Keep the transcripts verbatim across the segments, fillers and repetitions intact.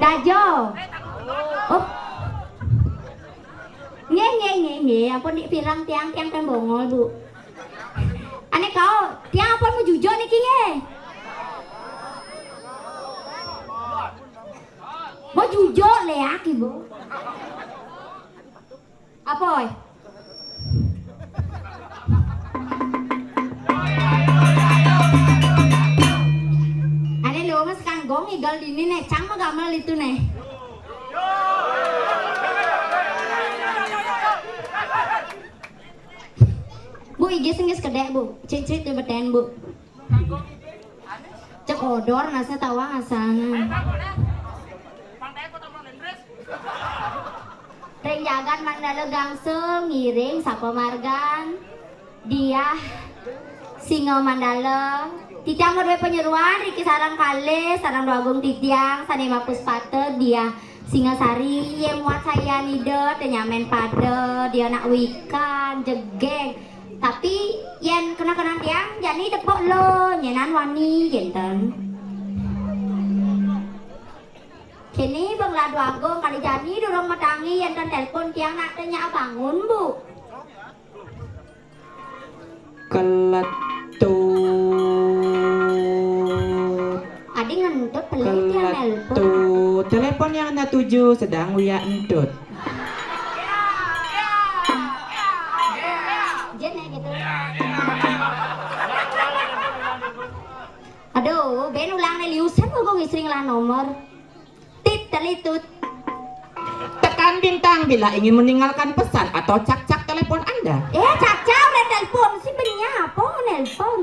Aja. Oh. Nggih, nggih, nggih, nggih. Ampun, dik pirang tiang, tiang ten bongol, Bu. Ane kau, tiang ampun mau jujur niki nggih. Mau jujur le ya, Ibu. Apa, oi? Ane lho, Mas Kanggong igal dini ne, cang mah gamel itu ne. Bu, igis ngis kedek, Bu. Cicit di beten, Bu. Cek odor nasa tawang asana. Ring jagat Mandala Gangsung ngiring sapa margan Diah Singa Mandala. Titiang madué panyeruan riki sareng kalih sareng Dwagung titiang sané mapuspata Diah Singasari, yén muat sayan Ida, tenyamen pada, dia nak wikan, jegeng. Tapi yén kena-kena tiang, jani tepuk lo, nyenan wani, génten. Kini Bang Ladu Agung kali jani durung matangi, yén ten telepon tiang nak tanya bangun, Bu. Keletut. Adi ngentut, pelit ya nelpon. Keletut. Telepon yang anda tuju sedang uyak entut. Jen ya gitu. Aduh, ben ulang nih liusan kok ngisi ngelah nomor. Tit talitut. Tekan bintang bila ingin meninggalkan pesan atau cak-cak telepon Anda. Eh, cak-cak udah telepon sih, benya apa nelpon?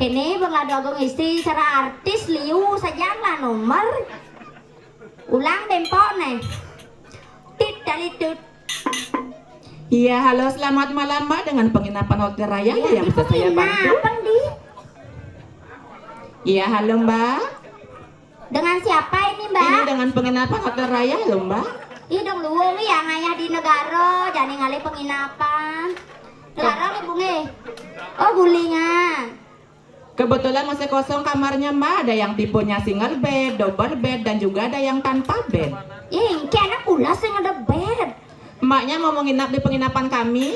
Ini Bang Lado Agung istri secara artis liu saja lah nomor. Ulang bempok nih. Tit talitut. Iya, halo, selamat malam, Mbak, dengan penginapan Hotel Raya, ada yang bisa saya bantu? Penginapan, di? Iya, halo, Mbak. Dengan siapa ini, Mbak? Ini dengan penginapan Hotel Raya, loh, Mbak. Ih, dong luwung ya, ngayah di negara, jani ngalih penginapan. Negara nih, Bunge. Oh, gulingan. Kebetulan masih kosong kamarnya, Mbak. Ada yang tipenya single bed, double bed, dan juga ada yang tanpa bed. Ih, engke anak pula sing ada bed. Mbaknya mau menginap di penginapan kami?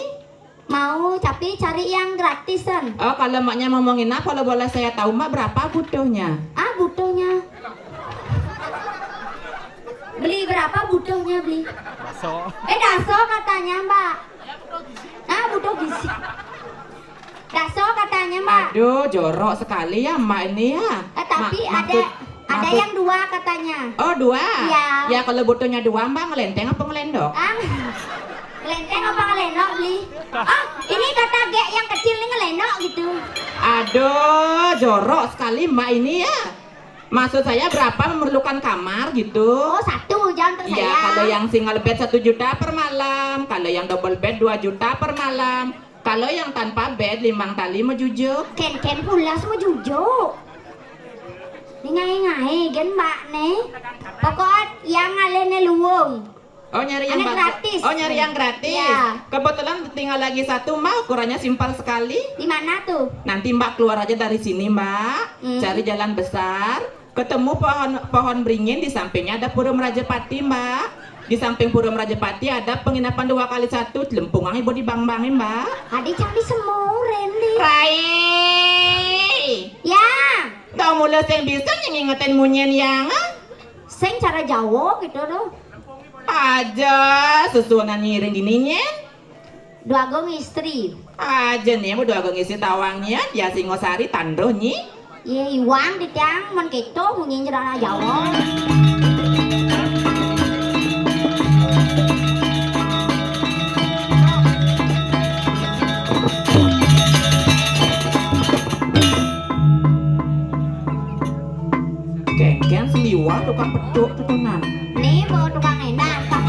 Mau, tapi cari yang gratisan. Oh, kalau mbaknya mau menginap, kalau boleh saya tahu, Mbak, berapa butuhnya? Ah, butuhnya. Beli berapa butuhnya, beli? Daso. Eh, daso katanya, Mbak. Ah, butuh gizi. Daso katanya, Mbak. Aduh, jorok sekali ya, Mbak ini ya. Eh, tapi ada, ada yang dua katanya. Oh, dua? Iya. Ya, kalau butuhnya dua, Mbak, ngelenteng apa ngelendok? Ah, ngelenteng apa ngelendok, beli? Oh, ini kata gek yang kecil nih ngelendok gitu. Aduh, jorok sekali, Mbak, ini ya. Maksud saya berapa memerlukan kamar gitu? Oh, satu, jangan tersayang. Iya, kalau yang single bed satu juta per malam, kalau yang double bed dua juta per malam, kalau yang tanpa bed limang tali mejujuk. Ken-ken pulas mejujuk. Ini ngae-ngae gen mbak nih. Pokok yang ngalene luwung. Oh, nyari yang bagus. Gratis. Oh, nyari yang gratis. Ya. Kebetulan tinggal lagi satu, Mbak, ukurannya simpel sekali. Di mana tuh? Nanti Mbak keluar aja dari sini, Mbak. Hmm. Cari jalan besar, ketemu pohon pohon beringin, di sampingnya ada Pura Merajapati, Mbak. Di samping Pura Merajapati ada penginapan dua kali satu, lempungang ibu di bang-bangin, Mbak. Adi cari semua, Randy. Rai. Ya. Tau mula sing bisa ngingetin munyin yang, ah? Sing cara Jawa gitu tuh. Aja, susunan ngiring gini, nyen. Dwagung istri. Aja nih, mau dwagung istri tawangnya, dia Singosari, Tandruh, nyi. Ye, iwang di tiang, men keto, munyi jerana Jawa. Kengkeng seliwah tukang peduk tutunan. Nih, bawa tukang enak, Pak.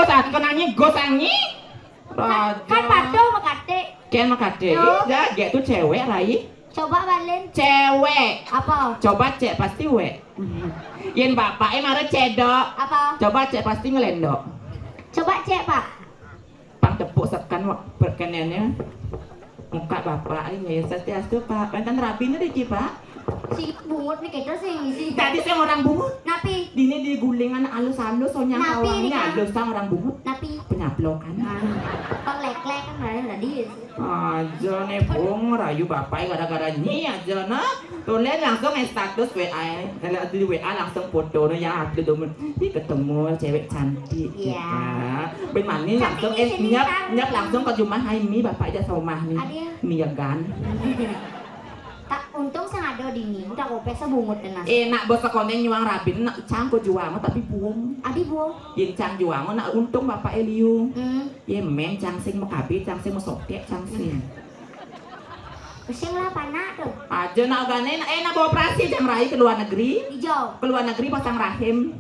Sat kena nyi gosang nyi. Kan, kan patuh makatik. Ken makatik. Yo. Ih, jagek tu cewek, Rai. Coba balen. Cewek. Apa? Coba cek, pasti wek. Yen bapak e mara cedok. Apa? Coba cek, pasti ngelendok. Coba cek, Pak. Pang tepuk sekan wak perkenennya. Muka bapak e, ya, sastiastu, Pak. Wenten rabine niki, Pak? Si bungut niki to sing ngisi. Tadi saya orang bungut. Napi? Dini diguling anak alus-alus, sonyang. Napi, kawangnya niki? Alus sang orang bungut. Napi? Penyaplokan. Ah, pang leklek kan, lain tadi. Aja nih, Bung, rayu bapak e gara-gara nyi aja, nah. Tulen langsung e status W A, kalau di W A langsung foto nih, ya, upload dulu. Ih, ketemu cewek cantik, iya, gitu. Ben mani langsung, eh, nyap, nyap langsung ke rumah, "Hai, Mi, bapak aja somah nih." Adia. Mi ya gan. Tak untung sing ada dini, udah kopi sebungut dan nasi. Eh, nak bos sekolah nyuang rabin, nak cang ko juang, tapi buong. Adi buong. Yen cang juang, nak untung bapak e liu. Hmm. Ye men cang sing mekabe, cang sing mesotek, cang sing. Pusing lah panak tu. Aja nak ogane, nak, eh, nak beroperasi cang rai ke luar negeri. Ijo. Ke luar negeri pasang rahim.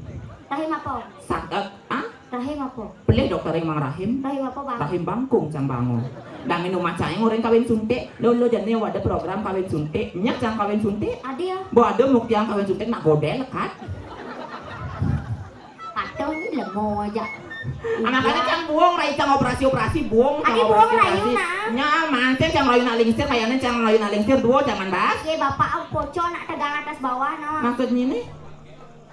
Rahim apa? Sak, eh, ah? Rahim apa? Pelih dokter yang mang rahim. Rahim apa, Bang? Rahim bangkung cang bango. Dangin rumah cang orang kawin suntik. Lo, lo jane ada program kawin suntik. Nyak cang kawin suntik. Ada ya? Bo ada mukti yang kawin suntik nak godel lekat. Atau ni lemo aja. Anak-anak cang buong, rai cang operasi-operasi, buong cang. Adi buong operasi, rayu operasi. Nah. Nya, mancing cang rayu nak lingsir, kayaknya cang rayu nak lingsir, duo jangan bahas. Ye, bapak, oh, poco nak tegang atas bawah, no. Maksudnya nih?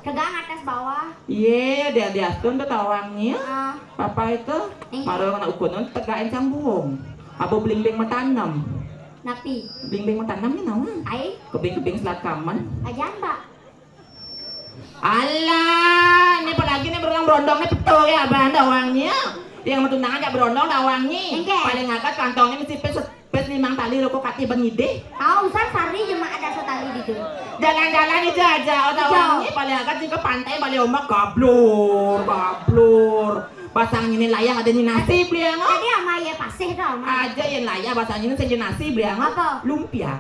Tegang atas bawah. Ye, dia, dia tuh udah tawangnya. Ah. Bapak itu, iya. Baru nak ukur, no, tegakin cang buong. Apa bling-bling metanam? Napi? Bling-bling metanam ni nawa? Ai. Kebing-kebing selat kaman. Ajan, Pak. Alah, ini apalagi nih berondong-berondong nih betul ya, abang, ada uangnya. Yang mau tunangan jak berondong, ada uangnya. Engke. Paling agak kantongnya mesti pes, pes limang tali rokok kati bengide. Tahu, usah sari cuma ada setali gitu. Jalan-jalan itu aja, ada uangnya. Paling agak juga pantai, balik ombak, gablur, gablur. Basang ini layang ada nyi nasi beli yang. Tadi ama ya pasih tau, ama. Aja yang layang basang ini saya nasi beli yang. Apa? Lumpia.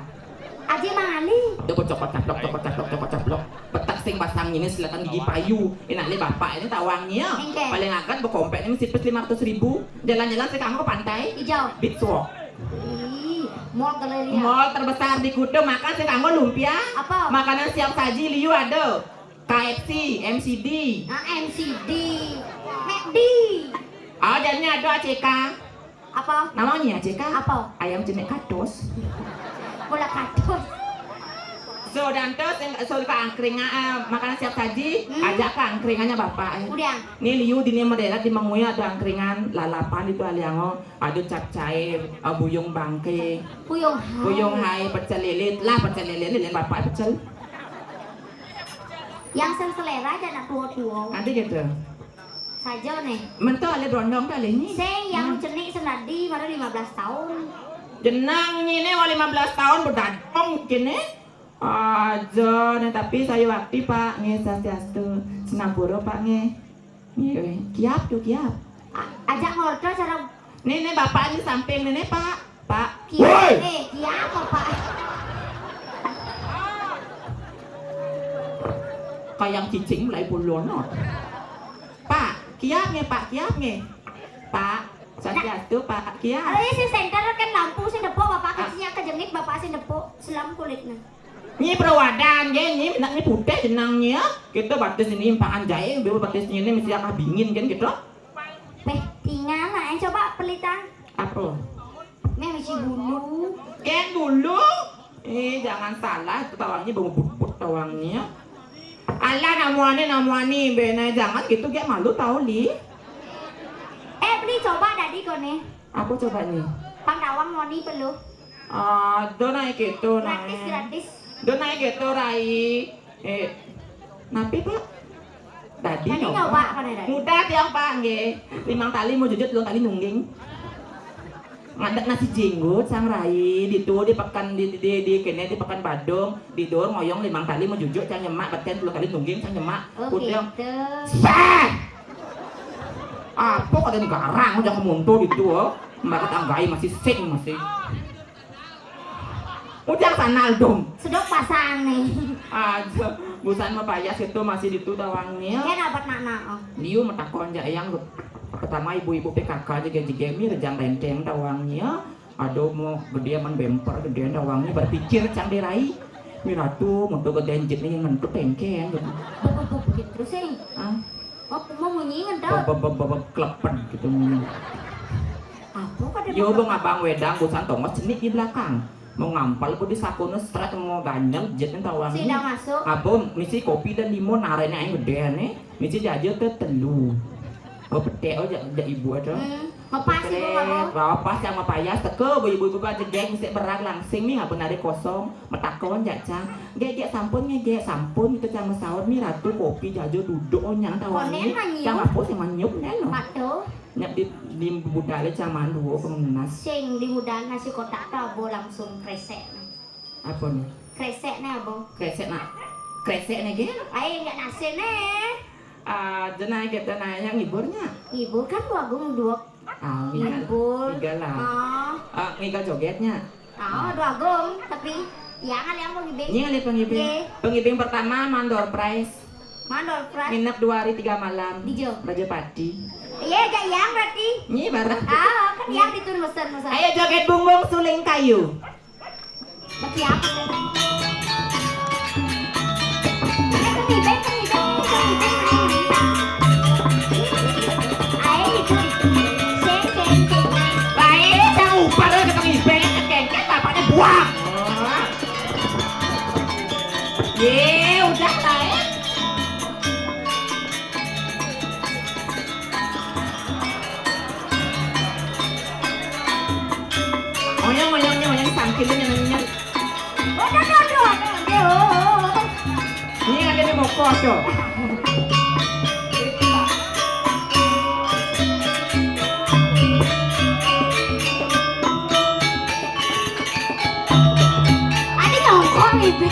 Aji Mang Ali. Dia kok cokot caplok, cokot caplok, cokot caplok. Petak sing basang ini silakan gigi payu. Enak le bapak ini tawangnya. Engke. Paling agak bekompek ini mesti pes lima ratus ribu. Jalan-jalan saya kanggo ke pantai. Ijo. Beach walk. Ih, mall kali ya. Mall terbesar di Kuta, makan saya kanggo lumpia. Apa? Makanan siap saji liu ada. K F C, M C D. Ah, M C D. McD. Ah, jadinya ada A C K. Apa? Namanya A C K? Apa? Ayam cenik kados. Bola kados. So, dan terus yang so ke angkringan, eh, makanan siap saji, hmm, ajak ke angkringannya bapak. Udah. Nih liu dini mederet di Mengui ada angkringan lalapan itu aliango, ada capcay, eh, buyung bangke. Buyung hai. Buyung hai, pecel lele, lah pecel lele, lele bapak pecel. Yang sing selera aja nak tua-tua. Ada gitu. Saja nih. Mentu ale brondong tu ale ni. Sing yang cenik senadi baru lima belas tahun. Jenang ni ni wah lima belas tahun bedadong kini. Aja nih, tapi saya wakti Pak nge sastiastu. Senampura Pak nge. Nge, kiap tu kiap. A-, ajak ngorta cara. Ni ni bapak ni samping ni ni Pak. Pak. Kia, woi! Eh, kia apa, Pak? Kayang cicing mulai puluh no. Pak, kiap nge, Pak, kiap nge. Pak, saja tu, Pak, kiap. Eh, si senter kan lampu si depo, bapak kecilnya kejengit, bapak si depo, selam kulitnya. Nyi perawadan je, nyi nak nyi putih jenang nyi ya. Kita batis ini impangan jahe, batis ini mesti akah bingin kan kita. Peh, tinggal lah, eh, coba pelitang. Apa? Meh mesti bulu. Ken bulu? Eh, jangan salah, itu tawangnya bau bubut tawangnya. Alah, namuani, namuani, bena jangan gitu, gak malu tau li. Eh, beli coba tadi kau nih. Apa coba nih? Pang tawang moni perlu. Ah, do naik itu, gratis, naik. Gratis. Do naik itu, Rai. Eh, napi, Pak? Tadi nyoba. Tadi nyoba, apa nih, tadi? Mudah tiang, Pak, nggih. Limang tali mau jujut, telung tali nungging. Ngadek nasi jinggut, sang rai, di tu, di pekan, di, di, di, kene, di pekan Badung, di dur, ngoyong limang tali mau jujut, cang nyemak, beten telung tali nungging, cang nyemak. Oh, udah. Gitu. Sah! Apa kata garang, jangan muntul di tu, oh. Mbak tetanggai masih sing, masih. Ujang sanal dong. Sedok pasang nih. Aja, busan mapayas itu masih ditu tawangnya. Dia dapat nak nak, oh. Liu metakon ja yang. Pertama ibu-ibu P K K jegég-jegég mi rejang renteng tawang nya. Aduh, mau gedé man bemper gedé tawang nya, berpikir cang dé rai. Mi ratu, mun to gedé jit né ngentut tengkeng gitu. Beb, beb, beb, gitu sih. Ah. Oh, mau munyi ngentut. Beb, beb, beb, beb, beb, klepet gitu. Apa kadé? Yo, beb, bang abang wedang busan tongos cenik di belakang. Mau ngampal pun di sakuna seret mau ganjel jit né tawang. Sida masuk. Apa misi kopi dan limo narene aing gedé né. Misi jaja té telu. Bepetek oh jak, jak ibu ada. Hmm. Ngepas ibu ngapa? Ngepas yang ngepayas teka ibu-ibu ba jegég mesti berag langsing nih apa nari kosong. Metakon jak cang. Gék, gék, sampun nggih, gék, sampun kita cang mesaur nih ratu kopi jaja duduk oh nyang tawang. Konen nih. Mah nyiup. Cang apa sih mah nyiup né lo. Patuh. Nyap di, di budale cang manduo kemenas. Sing di budal nasi kotak tabo langsung kresek. Apa nih? Kresek né, Abang. Kresek nak. Kresek né gé? Ayo, nggak nasi né. Ah, jenai kita nanya ngiburnya. Ngibur kan dua gung dua. Ah, iya. Ngibur. Tiga lah. Oh. Ah, ngiga jogetnya. Oh, dua gung, tapi yang ada yang pengibing. Ini ada pengibing. Iya. Pengibing pertama mandor prize. Mandor prize. Nginep dua hari tiga malam. Di Jo. Rajapati. Iya, jak yang berarti. Ini barang. Ah, kan yang ditun mesen mesen. Ayo joget bungbung suling kayu. Bagi apa? Eh, kang Iben, kang Iben, kang Iben, main. Ayo, itu. Seng, seng, seng. Baik, cang upar ke kang Iben, kengkeng, bapaknya buang. Ye, udah lah, eh. Oyong, oyong, oyong, sangkil, oyong, oyong. Waduh, waduh, waduh, waduh. Ini ada di mokor, tuh. Ada nyongkong itu.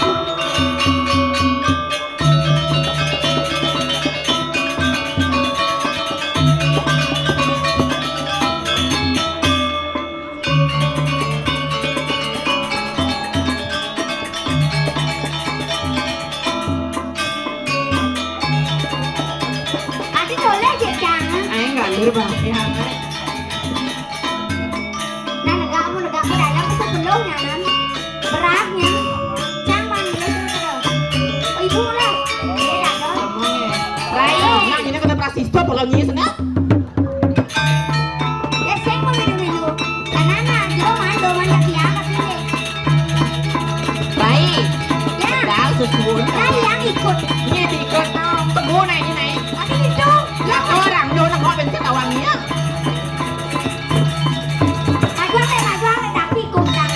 Adi boleh je, Cang. Ayo, nggak ada, Bang. Ya, nggak ada. Nah, negak mu, negak mu dalam tu sebelum nyanan. Beratnya. Cang panggil tu. Oh, ibu lah. Dia dah tu. Rai, nak ini kena prasista, kalau ni sana. Ya, saya mau minum-minum. Tanana, dia mandor, mandor dia, tapi ni. Baik. Ya. Dah, sesuai. Dah, yang ikut. Ni ikut. Temu naik, ni naik. Tapi itu. Lah, orang, dia nak buat bensin awalnya. Maju, maju, tapi ikut, Cang.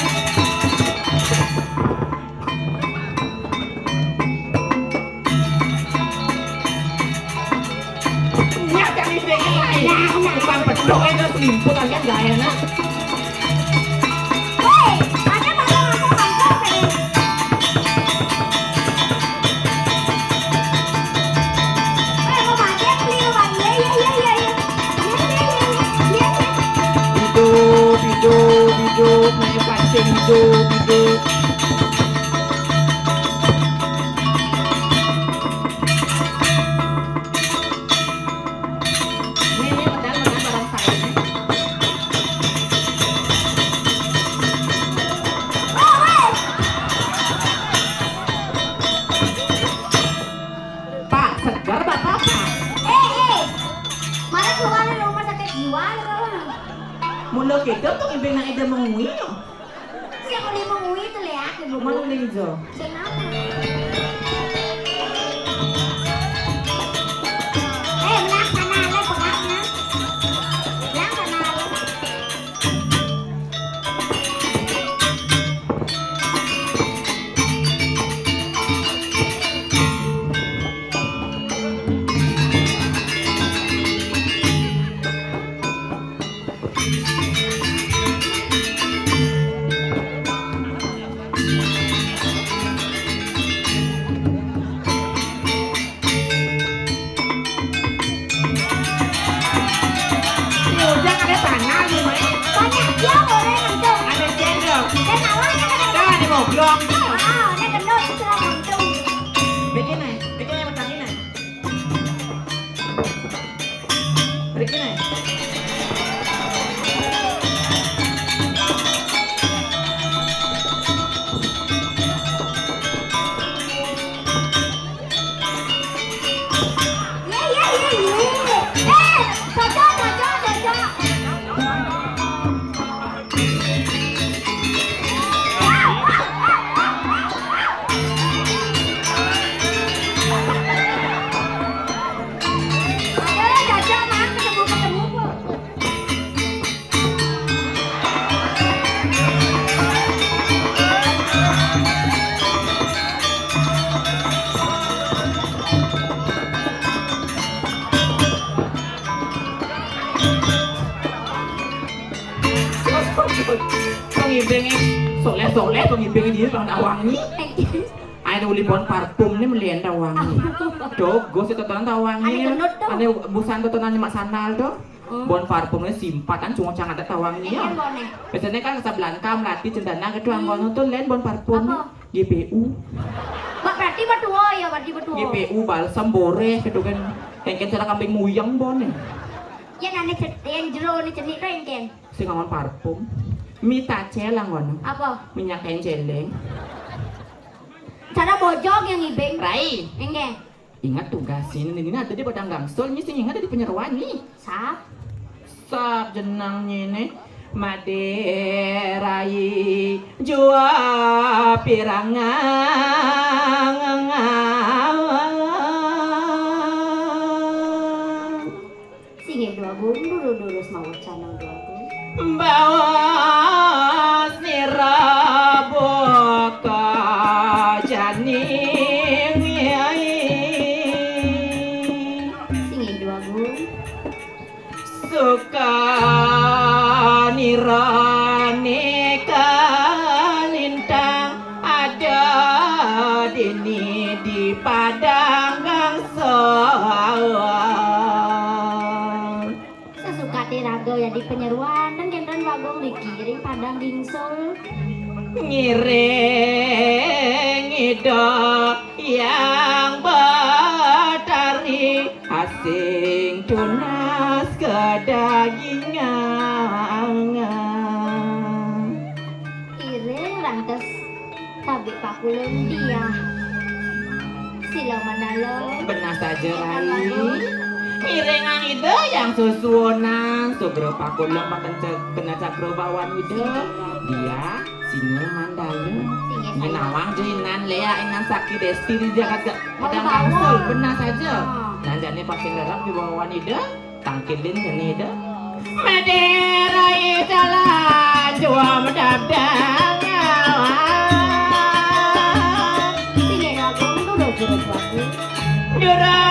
Nyata nih, Bang. Tukang pedok itu selimput, kan, gak enak. Woi, ada mangkok, mangkok, mangkok, tadi. Woi, mau makan, beli, mau makan. Iya, iya, iya, iya, iya. Iya, iya, iya, iya. Iya, iya. Hidup, hidup, hidup, naik pancing, hidup, hidup. Ini, ini, medal, medal, barang saya. Pak, segar, Bapak, Pak. Eh, eh. Mana keluar dari rumah sakit jiwa, ya, kawan? Mula kita tuh ibu nak ida mengui, no? Siapa lima mengui itu, lihat, ibu. Mana lima hijau? Sing apa? Eh, belah sana, le, pegahnya. Belah sana, le. Soleh to ngibing di Bang Tawangi. Ayo uli bon parfum ni melian Tawangi. Dogos itu totonan Tawangi. Ane gendut to. Ane busan totonan Mak Sanal to. Hmm. Bon parfum ni simpatan cuma cangat Tawangi ya. Iya, bone. Biasanya kan ke sebelah kam latih cendana gitu anggono to len bon parfum. Apa? G P U. Mbak berarti berdua ya, berarti berdua. G P U balsam boreh gitu kan. Engken cara kambing muyang bone. Ya nane cet-, yang jero ni cenik to engken. Sing nganggon parfum. Mita celang ngono. Apa? Minyak kain celeng. Cara bojog yang ngibing. Rai. Enggak. Ingat tugas ini, ini ada di Padang Gangsul, ini sing ingat ada di Penyeruan nih. Sap. Sap jenang ini. Made rai jua pirangan. Sing Dwagung duru-duru semawa canang Dwagung. Bawa sira buka janing yai. Sing Dwagung. Suka nirane kalintang ada dini di Padang Gangsul. Sesuka tiraga ya di Penyeruan, dan Gendron Bagong dikiring Padang Gingsul. Ngiring Ida yang Batari asing tunas kedagingan. Iring rantes tabik pakulun dia. Sila mandala. Benar saja, Rai. Iringan Ida yang susunan, sugra pakulun pakenca-, kena cakra bawan Ida. Dia singa mandala. Singa. Nawang je inan Lea, inan Sakti Desti di jagat ga-, Padang Gangsul. Benar saja. Ah. Nah, jane pacing rerep di bawan Ida. Tangkilin kene dah. Madera italan jua medabdang. Sini aku dulu dulu aku. Dura